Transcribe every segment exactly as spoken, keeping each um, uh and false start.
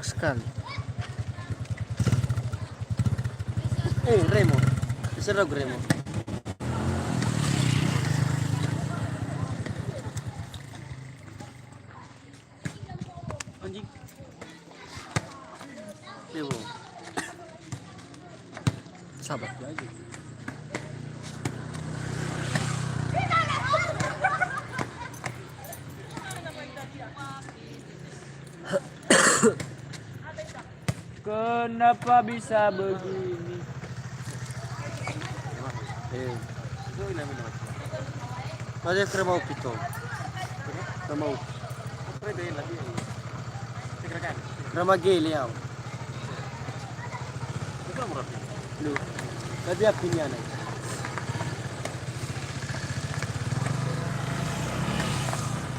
Sekali. Eh, Remo. Bisa ragu Remo. Anjing. Remo. Sabar. Kenapa bisa begini? Eh. Ada krema upito. Krema upi. Krema gele ya. Lu. Tadi apinya nih.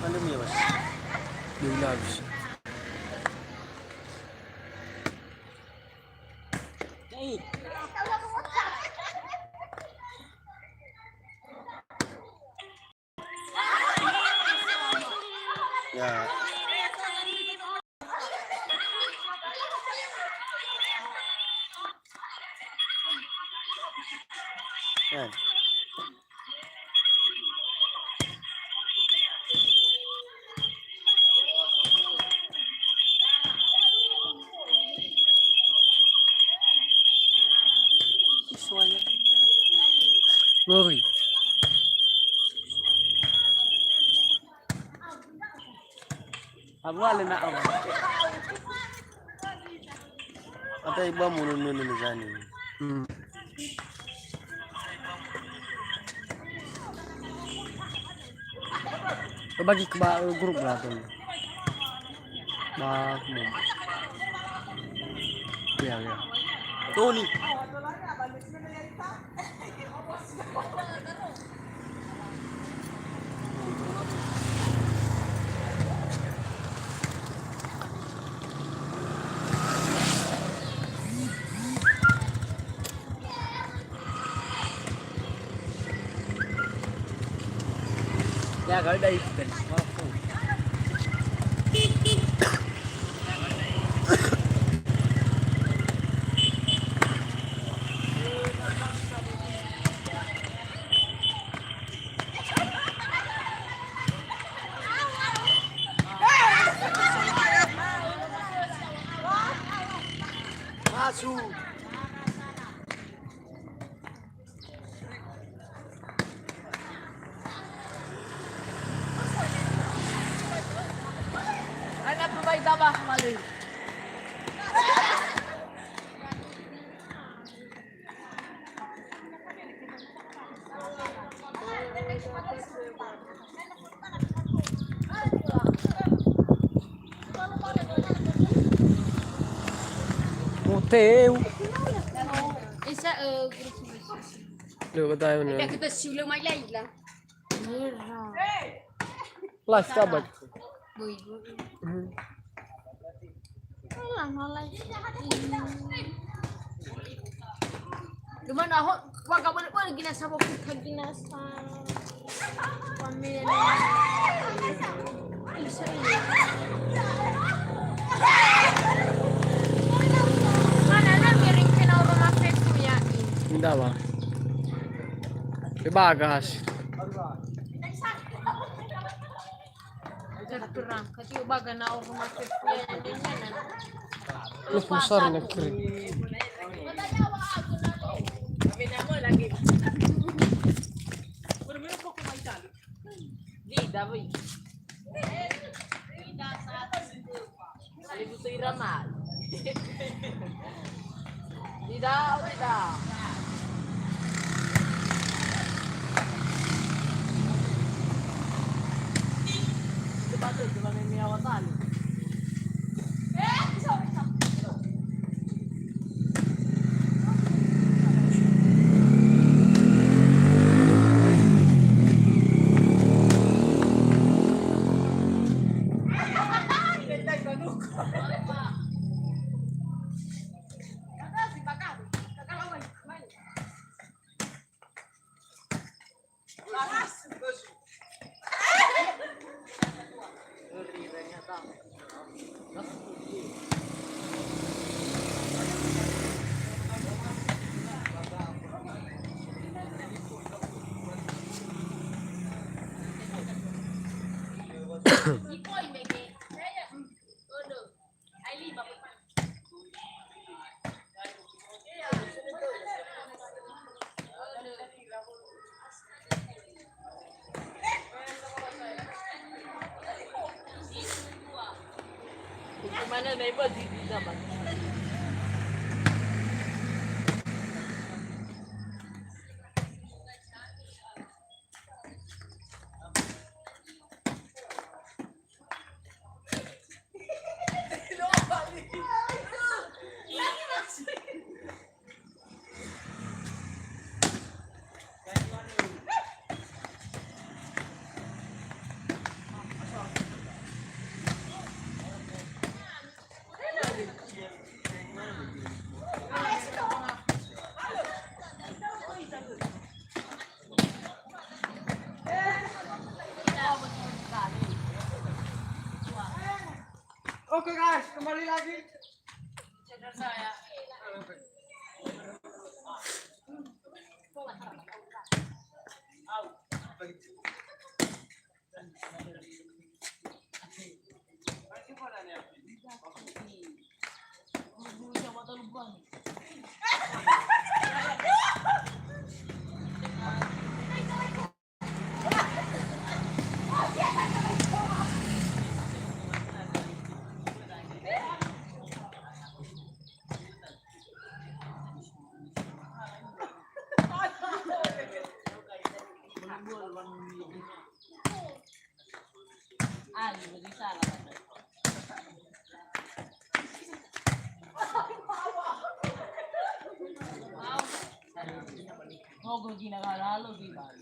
Pandemi ya, Mas? Lu, habis. Ya. Ya. Ngori. Abu ale na abu. Ata ibu amu nunu nunu zani. Hmm. Bagi ke ba, eh, grup lah tu. Ba, hmm. Ya, ya. Tony. Ya, kalau dari Masuk. Anak pemain tambah kembali. Moteu. Esa, eh, grup. Lu, betul, betul. Ya, kita siu mai lain lah. Live ta ba. Boi, boi. Mhm. Alah, no live. Cuman aku, wa ka boleh, boleh gina sa, wa ka gina sa. Pamela. Bisa, iya. Mana na miring kena rumah feku ya, i. Tidak, Bang. Bagas. Terperang, kati baga na orang makai pilihan dengan. Lu pusar na kiri. Vida, voi. Vida, sa. Alibu tu ira mai. Tidak, tidak. Coba tu, coba meme awak tali. Ngeri ternyata.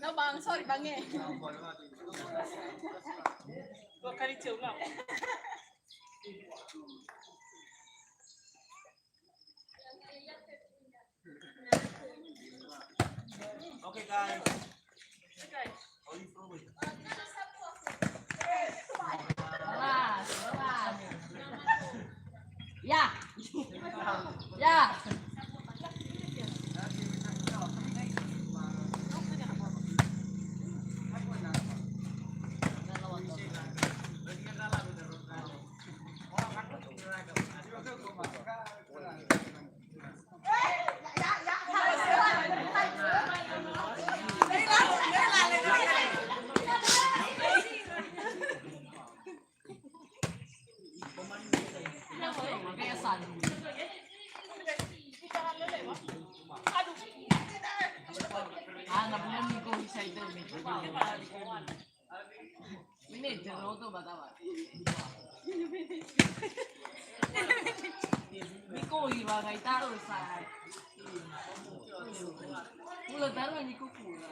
No, Bang, sorry, Bang, eh. Dua kali ceu, no. Okay, guys. Ya. Ya. Ini jeroto batawa. Miko iwa ngai tahu sa. Mula tahu miko kura.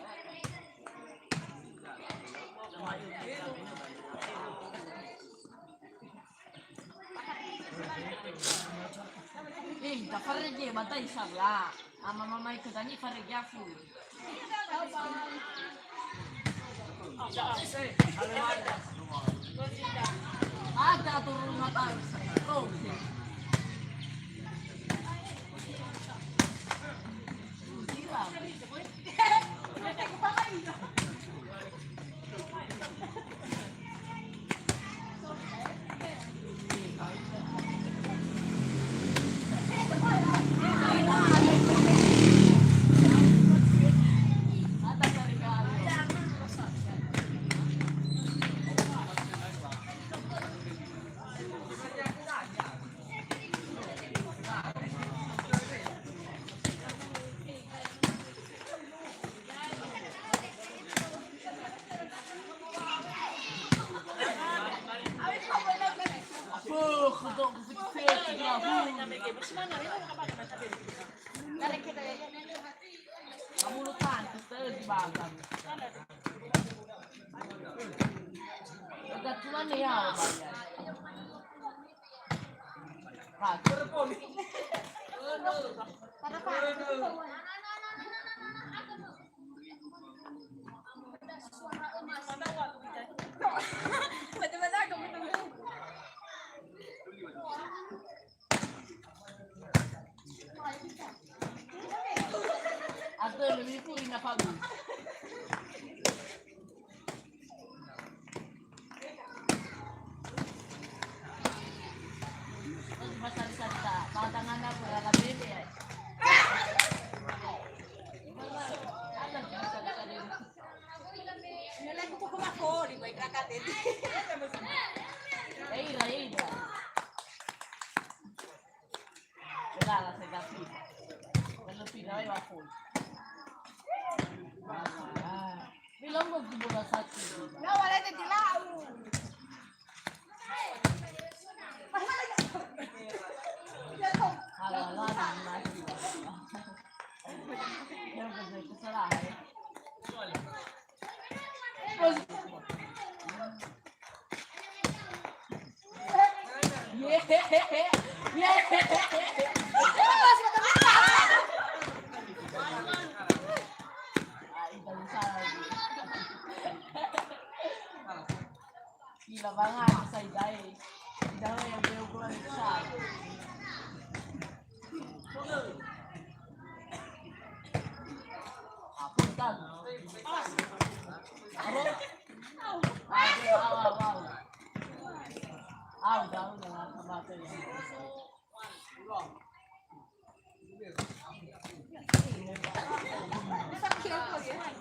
Eh, ta farege mata isabla. Ama mama ikut tani farege aku. Ada turun mata. Oh. Atau lebih pun indah bagus. Eira, eira. Belala se gapi. Belum pindah, eh, waktu. Bilang mau gubernur satu. Nggak boleh jadi lau. Halalan lagi. Yang benar kesalahan. Gila banget, saya jahit. Jangan yang beo gua.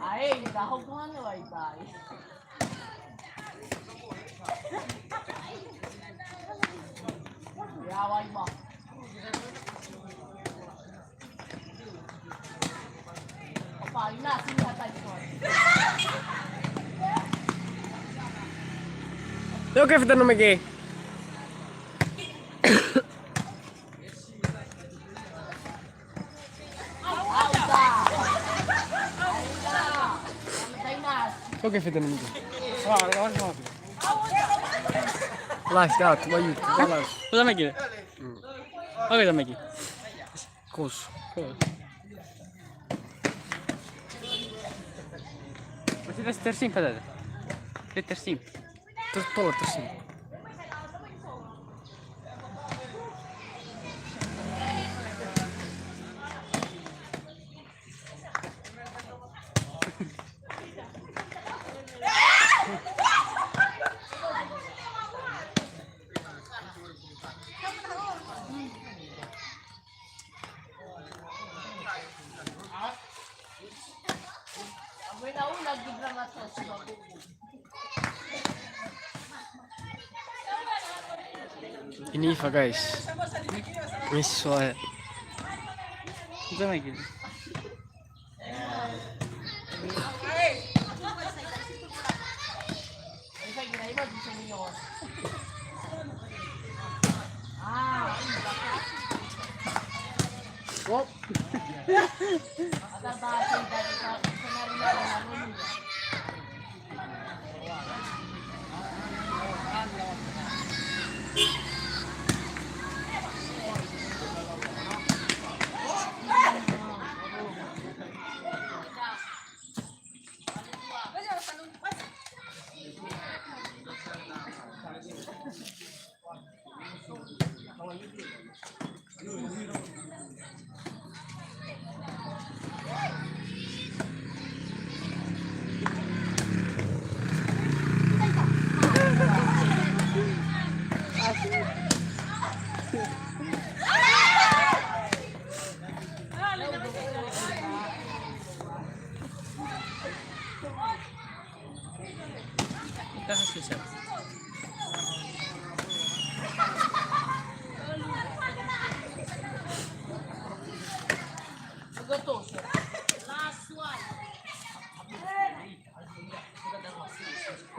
Ae, ira hau gana wai bai. Ya, wai ma. Apa ina sini hatai soal. Oke, kita nomor ke. Oke, fete nunggu. Live, ya, cuma YouTube, live. Udah lagi? Hmm. Oke, udah lagi. Kus. Kus. Masih ada tersimpan ada? Ada tersimpan. Terus tolak, terus sini. Ini Iva, guys. Ini suara. Itu lagi.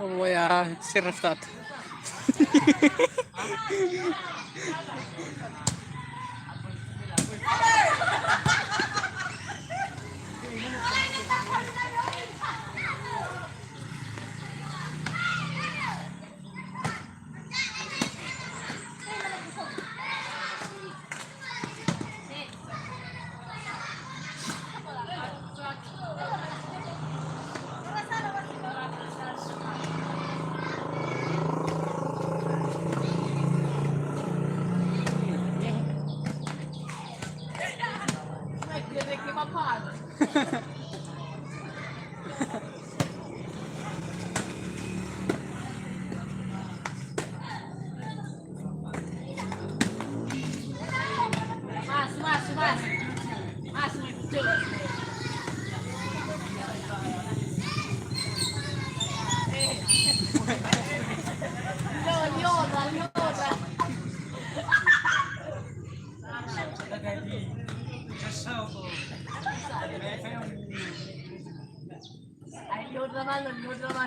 Oh, ya, serius, Tat. Mas, mas, mas. Mas, mas. Lioda, lioda. Ayo, drama, ayo, drama.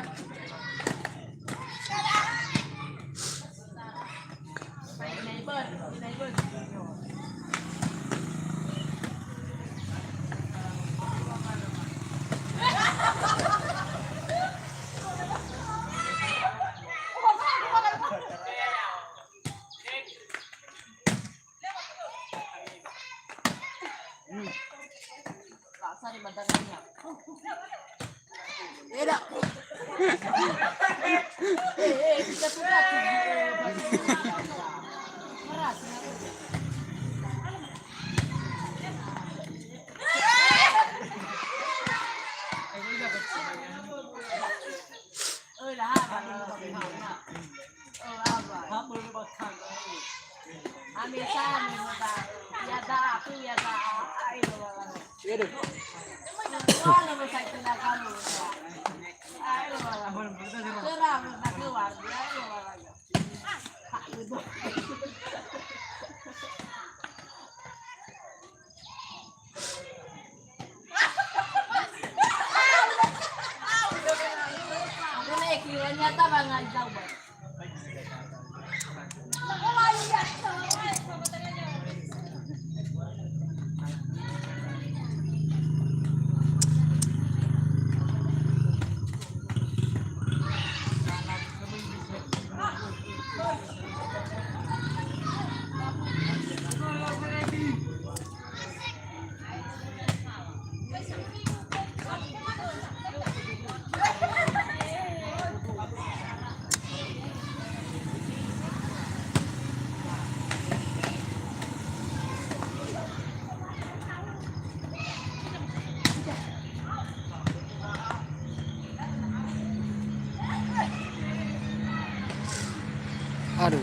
Aduh.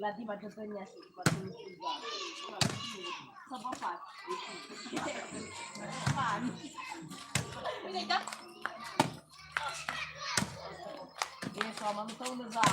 Lagi macam tanya sih, macam tiga. Sebab apa? Ini kan? Eh, selama lu tahu neza.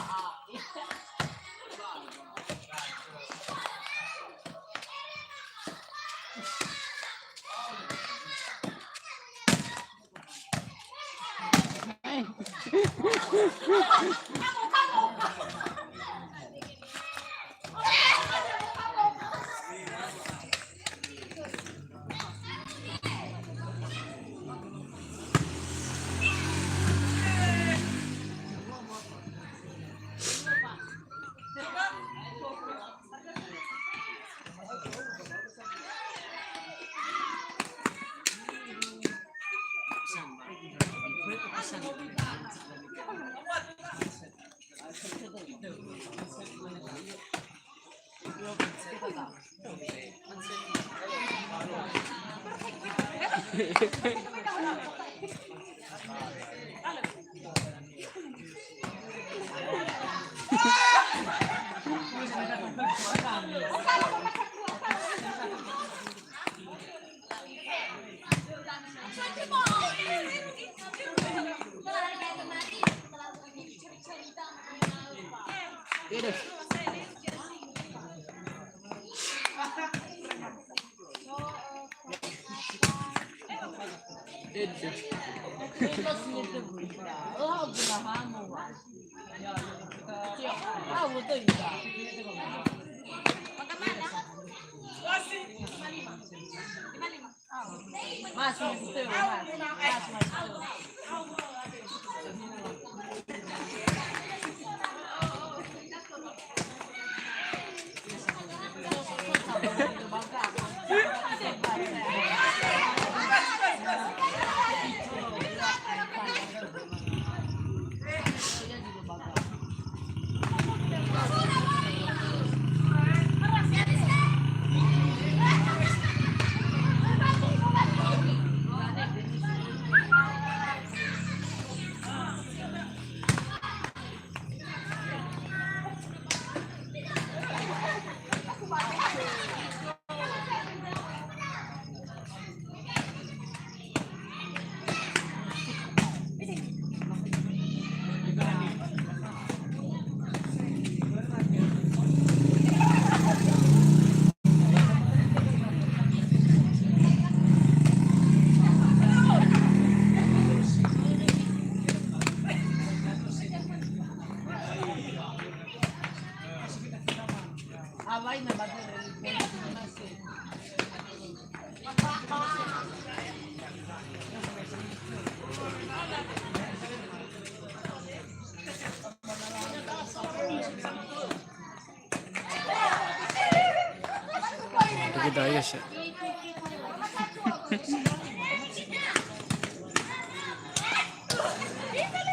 Lagi daya sih.